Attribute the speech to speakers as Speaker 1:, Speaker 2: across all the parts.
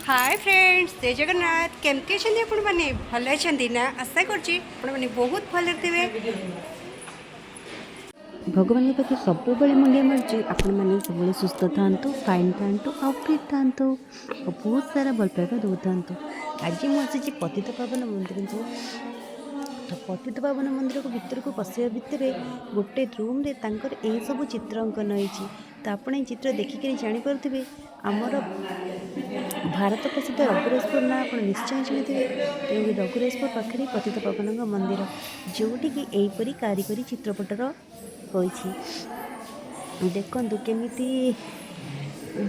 Speaker 1: ହାଏ friends, ଜୟ ଜଗନ୍ନାଥ। କେମିତି ଅଛନ୍ତି ଆପଣମାନେ? ଭଲ ଅଛନ୍ତି ନା? ଆଶା କରୁଛି ଆପଣମାନେ ବହୁତ ଭଲରେ ଥିବେ। ଭଗବାନଙ୍କ ପାଖରେ ସବୁବେଳେ ମୁଣ୍ଡିଆ ମାରୁଛି, ଆପଣମାନେ ସବୁବେଳେ ସୁସ୍ଥ ଥାଆନ୍ତୁ, ଫାଇନ୍ ଥାଆନ୍ତୁ ଆଉ ଫିଟ୍ ଥାଆନ୍ତୁ ଆଉ ବହୁତ ସାରା ଭଲ ପାଇବା ଦେଉଥାନ୍ତୁ। ଆଜି ମୁଁ ଆସିଛି ପତିତ ପାବନ ମନ୍ଦିରକୁ। ତ ପତିତ ପାବନ ମନ୍ଦିରକୁ ଭିତରକୁ ପଶିବା ଭିତରେ ଗୋଟେ ରୁମ୍ରେ ତାଙ୍କର ଏହିସବୁ ଚିତ୍ର ଅଙ୍କନ ହେଇଛି। ତ ଆପଣ ଏଇ ଚିତ୍ର ଦେଖିକରି ଜାଣିପାରୁଥିବେ, ଆମର ଭାରତ ପ୍ରସିଦ୍ଧ ରଘୁରାଜପୁର ନାଁ ଆପଣ ନିଶ୍ଚୟ ଶୁଣିଥିବେ। ତେଣୁ ରଘୁରାଜପୁର ପାଖରେ ପତିତ ପାବନଙ୍କ ମନ୍ଦିର, ଯେଉଁଠିକି ଏହିପରି କାରିଗରୀ ଚିତ୍ରପଟର ହୋଇଛି। ଦେଖନ୍ତୁ କେମିତି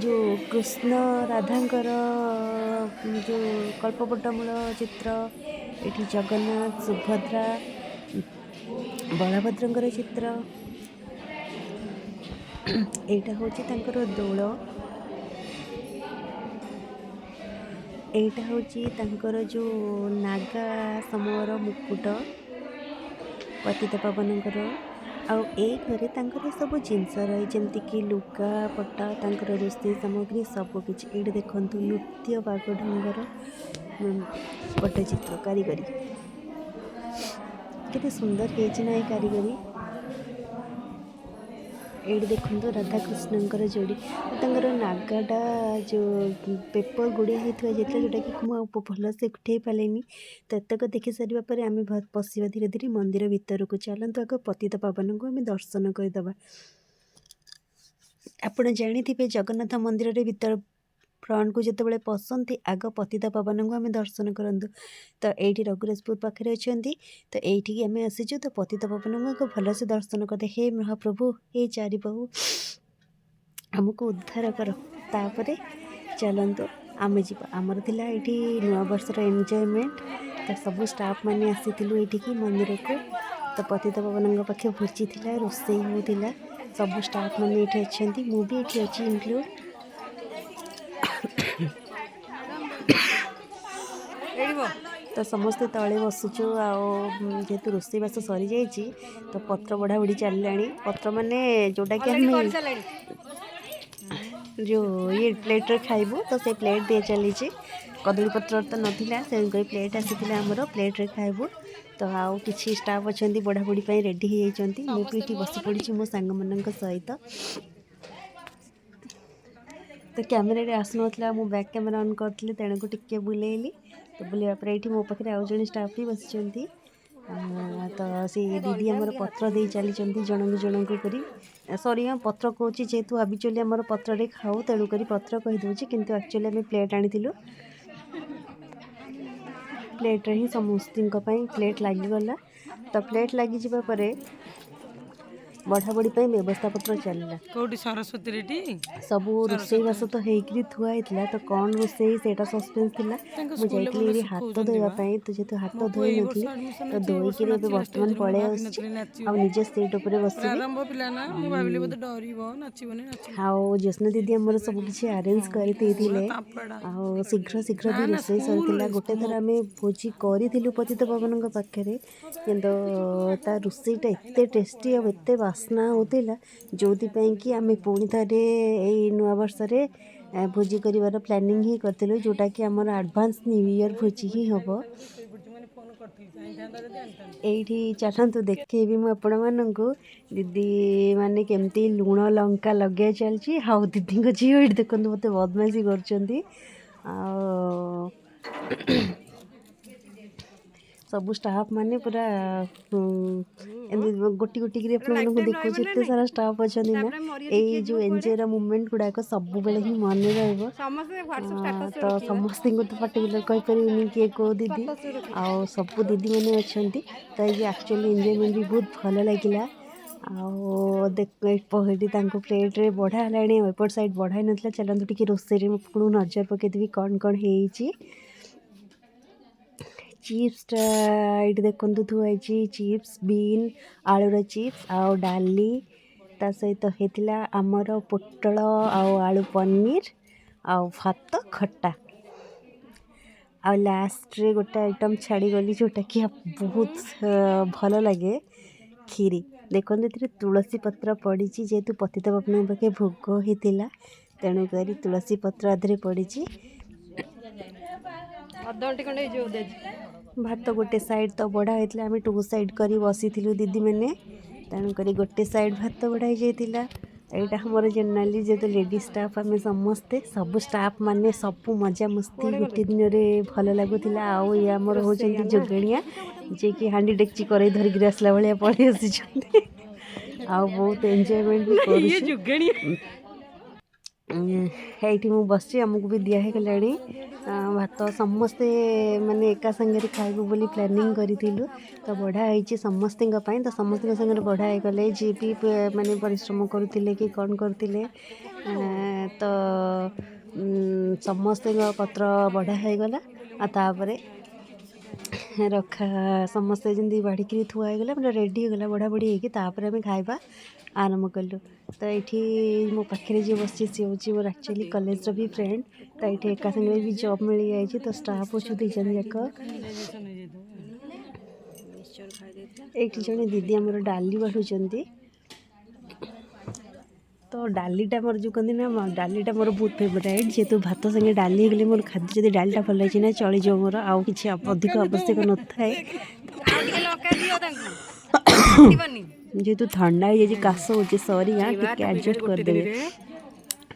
Speaker 1: ଯେଉଁ କୃଷ୍ଣ ରାଧାଙ୍କର ଯେଉଁ କଳ୍ପବଟମୂଳ ଚିତ୍ର, ଏଠି ଜଗନ୍ନାଥ, ସୁଭଦ୍ରା, ବଳଭଦ୍ରଙ୍କର ଚିତ୍ର। ଏଇଟା ହେଉଛି ତାଙ୍କର ଦୋଳ। ଏଇଟା ହେଉଛି ତାଙ୍କର ଯେଉଁ ନାଗା ସମୟର ମୁକୁଟ ପତିତ ପାବନଙ୍କର। ଆଉ ଏଇ ଘରେ ତାଙ୍କର ସବୁ ଜିନିଷ ରହେ, ଯେମିତିକି ଲୁଗାପଟା, ତାଙ୍କର ରୋଷେଇ ସାମଗ୍ରୀ ସବୁକିଛି। ଏଇଠି ଦେଖନ୍ତୁ ନୃତ୍ୟ ବାଗଢଙ୍ଗର ପଟ୍ଟଚିତ୍ର କାରିଗରୀ କେତେ ସୁନ୍ଦର ହେଇଛି ନା ଏଇ କାରିଗରୀ। ଏଇଠି ଦେଖନ୍ତୁ ରାଧାକୃଷ୍ଣଙ୍କର ଯୋଡ଼ି। ତାଙ୍କର ନାଗାଟା ଯେଉଁ ପେପର୍ ଗୁଡ଼େଇ ହେଇଥିବା ଯାଇଥିଲା, ଯେଉଁଟାକି ମୁଁ ଆଉ ଭଲସେ ଉଠେଇ ପାରିଲିନି। ତ ଏତକ ଦେଖି ସାରିବା ପରେ ଆମେ ପଶିବା ଧୀରେ ଧୀରେ ମନ୍ଦିର ଭିତରକୁ। ଚାଲନ୍ତୁ, ଆଗ ପତିତ ପାବନଙ୍କୁ ଆମେ ଦର୍ଶନ କରିଦେବା। ଆପଣ ଜାଣିଥିବେ, ଜଗନ୍ନାଥ ମନ୍ଦିରରେ ଭିତର ଫ୍ରଣ୍ଟକୁ ଯେତେବେଳେ ପଶନ୍ତି, ଆଗ ପତିତ ପାବନଙ୍କୁ ଆମେ ଦର୍ଶନ କରନ୍ତୁ। ତ ଏଇଠି ରଘୁରାଜପୁର ପାଖରେ ଅଛନ୍ତି, ତ ଏଇଠିକି ଆମେ ଆସିଛୁ। ତ ପତିତ ପାବନଙ୍କୁ ଆଗ ଭଲସେ ଦର୍ଶନ କରିଦେ। ହେ ମହାପ୍ରଭୁ, ହେ ଚାରିବାହୁ, ଆମକୁ ଉଦ୍ଧାର କର। ତାପରେ ଚାଲନ୍ତୁ ଆମେ ଯିବା। ଆମର ଥିଲା ଏଇଠି ନୂଆବର୍ଷର ଏନ୍ଜୟମେଣ୍ଟ। ତ ସବୁ ଷ୍ଟାଫ୍ ମାନେ ଆସିଥିଲୁ ଏଇଠିକି ମନ୍ଦିରକୁ। ତ ପତିତ ପାବନଙ୍କ ପାଖେ ଭୋଜି ଥିଲା, ରୋଷେଇ ହେଉଥିଲା। ସବୁ ଷ୍ଟାଫ୍ ମାନେ ଏଇଠି ଅଛନ୍ତି, ମୁଁ ବି ଏଇଠି ଅଛି ଇନକ୍ଲୁଡ଼। ତ ସମସ୍ତେ ତଳେ ବସୁଛୁ ଆଉ ଯେହେତୁ ରୋଷେଇବାସ ସରିଯାଇଛି, ତ ପତ୍ର ବଢ଼ାବଢ଼ି ଚାଲିଲାଣି। ପତ୍ର ମାନେ ଯେଉଁଟାକି ଆମେ ଯେଉଁ ଇଏ ପ୍ଲେଟ୍ରେ ଖାଇବୁ, ତ ସେ ପ୍ଲେଟ୍ ଦିଆ ଚାଲିଛି। କଦଳୀ ପତ୍ର ତ ନଥିଲା, ତେଣୁକରି ପ୍ଲେଟ୍ ଆସିଥିଲା ଆମର, ପ୍ଲେଟ୍ରେ ଖାଇବୁ। ତ ଆଉ କିଛି ଷ୍ଟାଫ୍ ଅଛନ୍ତି, ବଢ଼ାବଢ଼ି ପାଇଁ ରେଡ଼ି ହେଇଯାଇଛନ୍ତି। ମୁଁ ବି ଏଠି ବସି ପଡ଼ିଛି ମୋ ସାଙ୍ଗମାନଙ୍କ ସହିତ। ତ କ୍ୟାମେରାରେ ଆସୁନଥିଲା, ମୁଁ ବ୍ୟାକ୍ କ୍ୟାମେରା ଅନ୍ କରିଥିଲି, ତେଣୁକୁ ଟିକେ ବୁଲେଇଲି। ତ ବୁଲେଇବା ପରେ ଏଇଠି ମୋ ପାଖରେ ଆଉ ଜଣେ ଷ୍ଟାଫ୍ ବି ବସିଛନ୍ତି। ତ ସେ ଦିଦି ଆମର ପତ୍ର ଦେଇ ଚାଲିଛନ୍ତି ଜଣଙ୍କୁ ଜଣଙ୍କୁ କରି। ସରି, ହଁ, ପତ୍ର କହୁଛି, ଯେହେତୁ ହାବିଚୁଆଲି ଆମର ପତ୍ରରେ ଖାଉ, ତେଣୁକରି ପତ୍ର କହିଦେଉଛି, କିନ୍ତୁ ଆକ୍ଚୁଆଲି ଆମେ ପ୍ଲେଟ୍ ଆଣିଥିଲୁ। ପ୍ଲେଟ୍ରେ ହିଁ ସମସ୍ତଙ୍କ ପାଇଁ ପ୍ଲେଟ୍ ଲାଗିଗଲା। ତ ପ୍ଲେଟ୍ ଲାଗିଯିବା ପରେ ବଢ଼ାବଢ଼ି ପାଇଁ ବ୍ୟବସ୍ଥା ପତ୍ର ଚାଲିଲା।
Speaker 2: କୋଉଠି? ସରସ୍ୱତୀରେ ଟି?
Speaker 1: ସବୁ ରୋଷେଇବାସ ତ ହେଇକିରି ଥୁଆ ହେଇଥିଲା, ତ କ'ଣ ରୋଷେଇ ସେଇଟା ସସ୍ପେନ୍ସ ଥିଲା।
Speaker 2: ତାଙ୍କ
Speaker 1: ମୁଁ
Speaker 2: ସ୍କୁଲରେ
Speaker 1: ଯାଇଥିଲି
Speaker 2: ଭଲ
Speaker 1: ଏଠି ହାତ
Speaker 2: ଶିଖଉଛନ୍ତି
Speaker 1: ଧୋଇବା
Speaker 2: ବା।
Speaker 1: ପାଇଁ। ତ ଯେହେତୁ ହାତ
Speaker 2: ମୋ ପୁଅ ଏଇ ବର୍ଷ
Speaker 1: ଧୋଇନଥିଲି,
Speaker 2: ଆଡମିସନ
Speaker 1: ତ
Speaker 2: ହେଇଛି, ଏଇ ବର୍ଷ
Speaker 1: ଧୋଇକିରି ଏବେ
Speaker 2: ନାଚିଲା
Speaker 1: ବର୍ତ୍ତମାନ
Speaker 2: ଷ୍ଟେଜରେ। ମୁଁ
Speaker 1: ପଳେଇ ଆସୁଛି
Speaker 2: ଭାବିନଥିଲି ନାଚିବ।
Speaker 1: ଆଉ ନିଜ ସିଟ୍ ଉପରେ ବସିବି।
Speaker 2: ପ୍ରାରମ୍ଭ ପିଲା ନା, ମୁଁ ଭାବିଲି ବୋଧେ ଡରିବ, ନାଚିବନି। ନାଚିଲା।
Speaker 1: ଆଉ ଜ୍ୟୋତ୍ସ୍ନା ଦିଦି ଆମର ସବୁ କିଛି ଆରେଞ୍ଜ
Speaker 2: ପୁରା
Speaker 1: କରିଦେଇଥିଲେ।
Speaker 2: ତାପେଡ଼ା।
Speaker 1: ଆଉ ଶୀଘ୍ର ଶୀଘ୍ର
Speaker 2: ନା
Speaker 1: ବି
Speaker 2: ନା,
Speaker 1: ରୋଷେଇ ସରିଥିଲା।
Speaker 2: ସ୍କୁଲରେ
Speaker 1: ଗୋଟେ ଥର ଆମେ ଭୋଜି କରିଥିଲୁ ପତିତ ପାବନଙ୍କ ପାଖରେ, କିନ୍ତୁ ତା ରୋଷେଇଟା ଏତେ ଟେଷ୍ଟି ଆଉ ଏତେ ବାସ୍ନା ହେଉଥିଲା, ଯେଉଁଥିପାଇଁ କି ଆମେ ପୁଣି ଥରେ ଏଇ ନୂଆ ବର୍ଷରେ ଭୋଜି କରିବାର ପ୍ଲାନିଂ ହିଁ କରିଥିଲୁ, ଯେଉଁଟାକି ଆମର ଆଡ଼ଭାନ୍ସ ନ୍ୟୁ ଇୟର୍ ଭୋଜି ହିଁ ହେବ।
Speaker 2: ଶୋଇପଡ଼ିଛି ମାନେ, ଫୋନ କରିଥିଲି, ଯାଇଥାନ୍ତା ଯଦି ଆଣିଥାନ୍ତି।
Speaker 1: ଏଇଠି ଚାଲନ୍ତୁ, ଦେଖେଇବି ମୁଁ ଆପଣମାନଙ୍କୁ ଦିଦି ମାନେ କେମିତି ଲୁଣ ଲଙ୍କା ଲଗେଇବା ଚାଲିଛି। ଆଉ ଦିଦିଙ୍କ ଝିଅ ଏଇଠି ଦେଖନ୍ତୁ ମୋତେ ବଦମାସି କରୁଛନ୍ତି। ଆଉ ସବୁ ଷ୍ଟାଫ୍ ମାନେ ପୁରା ଏମିତି ଗୋଟି ଗୋଟିକିରି ଆପଣମାନଙ୍କୁ ଦେଖାଉଛି। ଏତେ ସାରା ଷ୍ଟାଫ୍ ଅଛନ୍ତି ନା, ଏଇ ଯେଉଁ ଏନ୍ଜୟର ମୁମେଣ୍ଟ ଗୁଡ଼ାକ ସବୁବେଳେ ହିଁ ମନେ ରହିବ। ତ ସମସ୍ତଙ୍କୁ ତ ପର୍ଟିକୁଲାର କହିପାରିବିନି କିଏ କେଉଁ ଦିଦି, ଆଉ ସବୁ ଦିଦିମାନେ ଅଛନ୍ତି। ତ ଏଇ ଯେଉଁ ଆକ୍ଚୁଆଲି ଏନ୍ଜୟମେଣ୍ଟ ବି ବହୁତ ଭଲ ଲାଗିଲା। ଆଉ ଦେଖ, ଏଠି ତାଙ୍କୁ ପ୍ଲେଟ୍ରେ ବଢ଼ା ହେଲାଣି ଆଉ ଏପଟ ସାଇଡ଼୍ ବଢ଼ା ହେଇନଥିଲା। ଚାଲନ୍ତୁ, ଟିକେ ରୋଷେଇରେ ମୁଁ ଆପଣଙ୍କୁ ନଜର ପକାଇଦେବି କ'ଣ କ'ଣ ହେଇଛି। ଚିପ୍ସଟା ଏଇଠି ଦେଖନ୍ତୁ ଥୁଆ ହେଇଛି, ଚିପ୍ସ, ବିନ୍ ଆଳୁର ଚିପ୍ସ ଆଉ ଡାଲି। ତା ସହିତ ହେଇଥିଲା ଆମର ପୋଟଳ ଆଉ ଆଳୁ ପନିର ଆଉ ଭାତ, ଖଟା। ଆଉ ଲାଷ୍ଟରେ ଗୋଟେ ଆଇଟମ୍ ଛାଡ଼ିଗଲି, ଯେଉଁଟାକି ବହୁତ ଭଲ ଲାଗେ, କ୍ଷୀରି। ଦେଖନ୍ତୁ, ଏଥିରେ ତୁଳସୀ ପତ୍ର ପଡ଼ିଛି, ଯେହେତୁ ପତିତ ପାବନଙ୍କ ପାଖେ ଭୋଗ ହେଇଥିଲା। ତେଣୁକରି ତୁଳସୀ ପତ୍ର ଆଧିରେ ପଡ଼ିଛି।
Speaker 2: ଅଧଘଣ୍ଟେ ଖଣ୍ଡେ ହେଇଯିବ ବୋଧେ ଆଜି।
Speaker 1: ଭାତ ଗୋଟେ ସାଇଡ଼୍ ତ ବଢ଼ା ହେଇଥିଲା, ଆମେ ଟୁ ସାଇଡ଼୍ କରି ବସିଥିଲୁ ଦିଦିମାନେ, ତେଣୁକରି ଗୋଟେ ସାଇଡ଼୍ ଭାତ ବଢ଼ା ହେଇଯାଇଥିଲା। ଏଇଟା ଆମର ଜେନେରାଲି ଯେହେତୁ ଲେଡ଼ିଜ୍ ଷ୍ଟାଫ୍ ଆମେ ସମସ୍ତେ, ସବୁ ଷ୍ଟାଫ୍ ମାନେ ସବୁ ମଜାମସ୍ତି ଗୋଟେ ଦିନରେ ଭଲ ଲାଗୁଥିଲା। ଆଉ ଇଏ ଆମର ହେଉଛନ୍ତି ଯୋଗାଣିଆ, ଯିଏକି ହାଣ୍ଡି ଡେକ୍ଚି କରେଇ ଧରିକିରି ଆସିଲା ଭଳିଆ ପଳେଇ ଆସିଛନ୍ତି। ଆଉ ବହୁତ ଏନ୍ଜୟମେଣ୍ଟ ବି
Speaker 2: ଇଏ
Speaker 1: କରୁଛୁ।
Speaker 2: ଯୁଗାଣିଆ।
Speaker 1: ଏଇଠି ମୁଁ ବସିଛି, ଆମକୁ ବି ଦିଆ ହେଇଗଲାଣି ଭାତ। ସମସ୍ତେ ମାନେ ଏକା ସାଙ୍ଗରେ ଖାଇବୁ ବୋଲି ପ୍ଲାନିଂ କରିଥିଲୁ, ତ ବଢ଼ା ହେଇଛି ସମସ୍ତଙ୍କ ପାଇଁ। ତ ସମସ୍ତଙ୍କ ସାଙ୍ଗରେ ବଢ଼ା ହେଇଗଲେ ଯିଏ ବି ମାନେ ପରିଶ୍ରମ କରୁଥିଲେ କି କ'ଣ କରୁଥିଲେ, ତ ସମସ୍ତଙ୍କ ପତ୍ର ବଢ଼ା ହେଇଗଲା। ଆଉ ତାପରେ ରଖା ସମସ୍ତେ ଯେମିତି ବାଢ଼ିକିରି ଥୁଆ ହେଇଗଲା, ପୁରା ରେଡ଼ି ହେଇଗଲା ବଢ଼ା ବଢ଼ି ହେଇକି, ତାପରେ ଆମେ ଖାଇବା ଆରମ୍ଭ କଲୁ। ତ ଏଇଠି ମୋ ପାଖରେ ଯିଏ ବସିଛି, ସିଏ ହେଉଛି ମୋର ଆକ୍ଚୁଆଲି କଲେଜର ବି ଫ୍ରେଣ୍ଡ। ତ ଏଇଠି ଏକା ସାଙ୍ଗରେ ବି ଜବ୍ ମିଳିଯାଇଛି, ତ ଷ୍ଟାଫ୍ ଅଛୁ ଦୁଇ ଜଣ ଯାକ। ଏଇଠି ଜଣେ ଦିଦି ଆମର ଡାଲି ବାଢ଼ୁଛନ୍ତି। ତ ଡାଲିଟା ମୋର ଯେଉଁ କହନ୍ତି ନା, ଡାଲିଟା ମୋର ବହୁତ ଫେଭରାଇଟ୍। ଯେହେତୁ ଭାତ ସାଙ୍ଗେ ଡାଲି ହେଇଗଲେ, ମୋର ଖାଦ୍ୟ ଯଦି ଡାଲିଟା ଭଲ ହେଇଛି ନା, ଚଳିଯିବ ମୋର, ଆଉ କିଛି ଅଧିକ ଆବଶ୍ୟକ ନଥାଏ।
Speaker 2: ଆଉ ଟିକେ ଲଙ୍କା ଦିଅ ତାଙ୍କୁ, ଫୁଟିବନି।
Speaker 1: ଯେହେତୁ ଥଣ୍ଡା ହେଇଯାଇଛି, କାଶ ହେଉଛି, ସରି, ଟିକେ ଆଡ଼ଜଷ୍ଟ କରିଦେବେ।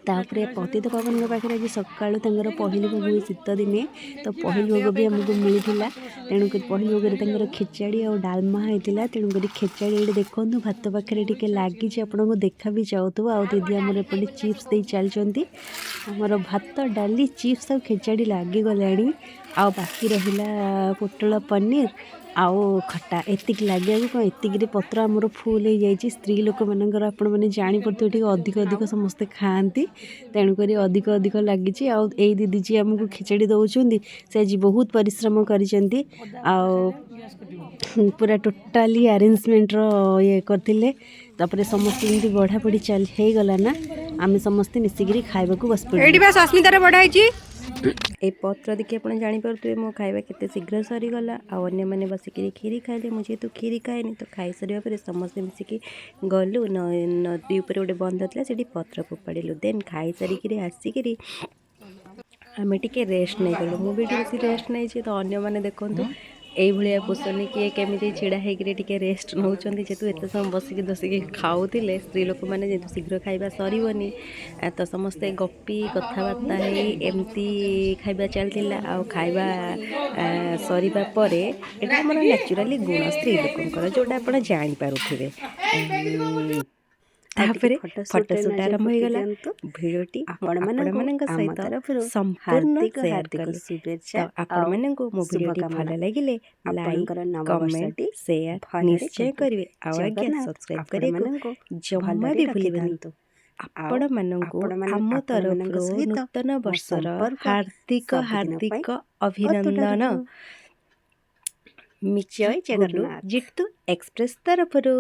Speaker 1: ତାପରେ ପତିତ ପାବନଙ୍କ ପାଖରେ ଆଜି ସକାଳୁ ତାଙ୍କର ପହିଲି ଭୋଗ ହୁଏ ଶୀତ ଦିନେ, ତ ପହିଲି ଭୋଗ ବି ଆମକୁ ମିଳିଥିଲା। ତେଣୁକରି ପହିଲି ଭୋଗରେ ତାଙ୍କର ଖେଚାଡ଼ି ଆଉ ଡାଲମା ହେଇଥିଲା। ତେଣୁକରି ଖେଚାଡ଼ି ଏଇଠି ଦେଖନ୍ତୁ ଭାତ ପାଖରେ ଟିକେ ଲାଗିଛି, ଆପଣଙ୍କୁ ଦେଖା ବି ଯାଉଥିବ। ଆଉ ଦିଦି ଆମର ଏପଟେ ଚିପ୍ସ ଦେଇ ଚାଲିଛନ୍ତି। ଆମର ଭାତ, ଡାଲି, ଚିପ୍ସ ଆଉ ଖେଚାଡ଼ି ଲାଗିଗଲାଣି, ଆଉ ବାକି ରହିଲା ପୋଟଳ ପନିର ଆଉ ଖଟା। ଏତିକି ଲାଗିବାକୁ କ'ଣ, ଏତିକିରେ ପତ୍ର ଆମର ଫୁଲ୍ ହେଇଯାଇଛି। ସ୍ତ୍ରୀ ଲୋକମାନଙ୍କର ଆପଣମାନେ ଜାଣିପାରୁଥିବେ, ଟିକେ ଅଧିକ ଅଧିକ ସମସ୍ତେ ଖାଆନ୍ତି, ତେଣୁକରି ଅଧିକ ଅଧିକ ଲାଗିଛି। ଆଉ ଏଇ ଦିଦି ଯିଏ ଆମକୁ ଖେଚେଡ଼ି ଦେଉଛନ୍ତି, ସେ ଆଜି ବହୁତ ପରିଶ୍ରମ କରିଛନ୍ତି ଆଉ ପୁରା ଟୋଟାଲି ଆରେଞ୍ଜମେଣ୍ଟର ଇଏ କରିଥିଲେ। ତାପରେ ସମସ୍ତେ ଏମିତି ବଢ଼ାବଢ଼ି ଚାଲି ହେଇଗଲା ନା, ଆମେ ସମସ୍ତେ ମିଶିକିରି ଖାଇବାକୁ ବସି ପଡ଼ିଲୁ।
Speaker 2: ଏଇଠି ବା ସସ୍ମିତାର ବଢ଼ା ହେଇଛି।
Speaker 3: ଏ ପତ୍ର ଦେଖି ଆପଣ ଜାଣିପାରୁଥିବେ ମୋ ଖାଇବା କେତେ ଶୀଘ୍ର ସରିଗଲା। ଆଉ ଅନ୍ୟମାନେ ବସିକିରି କ୍ଷୀରି ଖାଇଲେ। ମୁଁ ଯେହେତୁ କ୍ଷୀରି ଖାଏନି, ତ ଖାଇସାରିବା ପରେ ସମସ୍ତେ ମିଶିକି ଗଲୁ, ନଦୀ ଉପରେ ଗୋଟେ ବନ୍ଧ ଥିଲା, ସେଠି ପତ୍ର ଫୋପାଡ଼ିଲୁ। ଦେନ୍ ଖାଇସାରିକିରି ଆସିକିରି ଆମେ ଟିକେ ରେଷ୍ଟ ନେଇଗଲୁ। ମୁଁ ବି ଏଠି ବସି ରେଷ୍ଟ ନେଇଛି। ତ ଅନ୍ୟମାନେ ଦେଖନ୍ତୁ, ଏଇଭଳିଆ ପୋଜିସନ୍ରେ କିଏ କେମିତି ଛିଡ଼ା ହେଇକିରି ଟିକେ ରେଷ୍ଟ ନେଉଛନ୍ତି। ଯେହେତୁ ଏତେ ସମୟ ବସିକି ବସିକି ଖାଉଥିଲେ ସ୍ତ୍ରୀ ଲୋକମାନେ, ଯେହେତୁ ଶୀଘ୍ର ଖାଇବା ସରିବନି, ତ ସମସ୍ତେ ଗପି କଥାବାର୍ତ୍ତା ହେଇ ଏମିତି ଖାଇବା ଚାଲିଥିଲା। ଆଉ ଖାଇବା ସରିବା ପରେ, ଏଇଟା ଆମର ନ୍ୟାଚୁରାଲି ଗୁଣ ସ୍ତ୍ରୀ ଲୋକଙ୍କର, ଯେଉଁଟା ଆପଣ ଜାଣିପାରୁଥିବେ। ତାପରେ ଫଟୋ ସୁଟ୍ ଆରମ୍ଭ ହେଇଗଲା। ଭିଡ଼ିଓଟି ଆପଣମାନଙ୍କ ସହିତ ସମ୍ପୂର୍ଣ୍ଣ ସେୟାର କଲି। ତ ଆପଣମାନଙ୍କୁ ମୋ ଭିଡ଼ିଓଟି ଭଲ ଲାଗିଲେ ଲାଇକ୍, କମେଣ୍ଟ, ସେୟାର ନିଶ୍ଚୟ କରିବେ। ଆଉ ଆଜ୍ଞା, ସବସ୍କ୍ରାଇବ୍ କରିବାକୁ ଜମା ବି ଭୁଲିବେନି। ଆପଣମାନଙ୍କୁ ଆମ ତରଫରୁ ନୂତନ ବର୍ଷର ହାର୍ଦ୍ଦିକ ହାର୍ଦ୍ଦିକ ଅଭିନନ୍ଦନ ମିଚି
Speaker 1: ଜୟ
Speaker 3: ଗୁଡୁ
Speaker 1: ଜଗନ୍ନାଥ।
Speaker 3: ଜିତୁ ଏକ୍ସପ୍ରେସ୍ ତରଫରୁ।